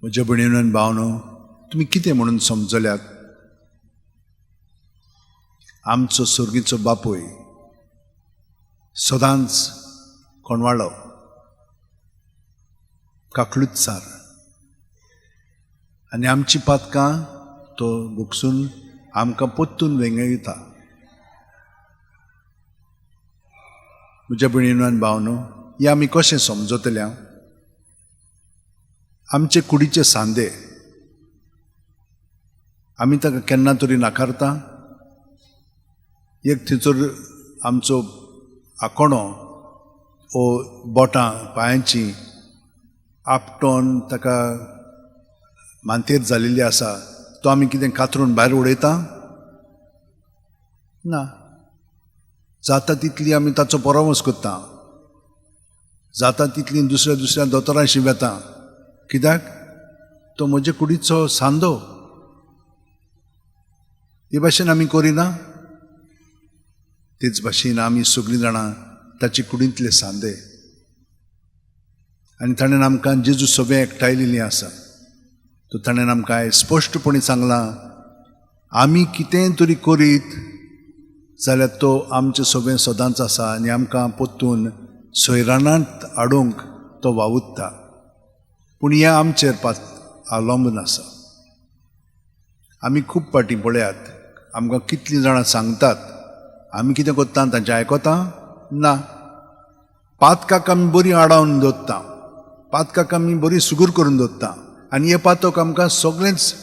म्हज्या भयणीन आनी भावनो, तुमी कितें म्हणून समजल्यात? आमचो सर्गीचो बापूय सदांच कोणवाळो, काकळूतसार, आनी आमची पातकां तो भोगसून आमकां परतून वेंगयता. म्हज्या भयणीन आनी भावनो, हें आमी कशें समजतले? आमचे कुडीचे सांदे आमी ताका केन्ना तरी नाकारता. एक थंयसर आमचो आकोणो ओ बोटां पांयांची आपटोन ताका मानतेर जालेली आसा, तो आमी कितें कातरून भायर उडयता? ना. जाता तितली आमी ताचो परामर्श करता, जाता तितली दुसऱ्या दुसऱ्या दोतोरांशी वेता. कित्याक? तो म्हजे कुडीचो सांदो. हे भाशेन आमी करिना. तेच भाशेन आमी सगळीं जाणां ताचे कुडींतले सांदे, आनी ताणें आमकां जेजू सगळें एकठांयलेली आसा. तो ताणें आमकां स्पश्टपणी सांगलां, आमी कितेंय तरी करीत जाल्यार तो आमचें सगळें सदांच आसा आनी आमकां परतून सोयराणांत हाडूंक तो वावुरता. पूण हें आमचेर अवलंबून आसा. आमी खूब फावटी पळयात, आमकां कितलीं जाणां सांगतात, आमी कितें करता तांचें आयकता ना. पातकाक आमी बरी आडावन दवरता, पातकाक आमी बरी सुगूर करून दवरता, आनी हें पातक आमकां सगळेंच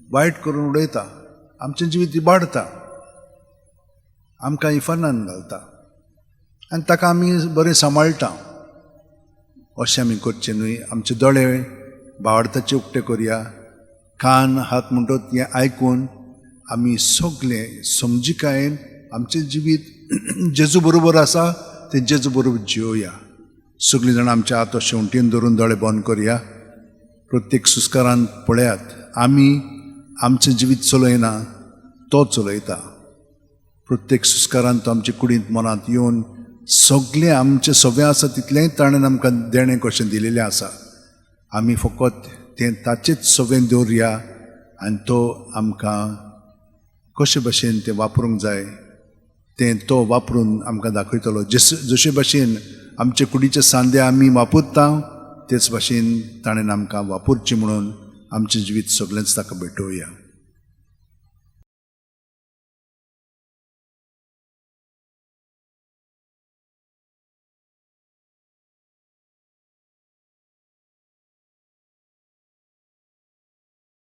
वायट करून उडयता, आमचें जिवीत इबाडता, आमकां इफर्नान घालता, आनी ताका आमी बरें सांबाळटा. अशें आमी करचें न्हय. आमचे दोळे भावार्थाचे उक्ते करया, कान हात म्हणटत हें आयकून आमी सगळें समजिकायेन आमचें जिवीत जेजू बरोबर आसा तें जेजू बरोबर जियोया. सगळीं जाणां आमच्या हात शेंवटीन धरून दोळे बंद करया. प्रत्येक सुस्कारान पळयात, आमी आमचें जिवीत चलयना, तो चलयता. प्रत्येक सुस्कारान तो आमचे कुडींत मनांत येवन सगळें आमचें सगळें आसा तितलेंय ताणें आमकां देणें कशें दिलेलें आसा. आमी फकत तें ताचेच सगळें दवरया आनी तो आमकां कशे भाशेन तें वापरूंक जाय तें तो वापरून आमकां दाखयतलो. जशे भाशेन आमचे कुडीचे सांदे आमी वापरता तेच भाशेन ताणें आमकां वापरचें म्हणून आमचें जिवीत सगळेंच ताका भेटोवया.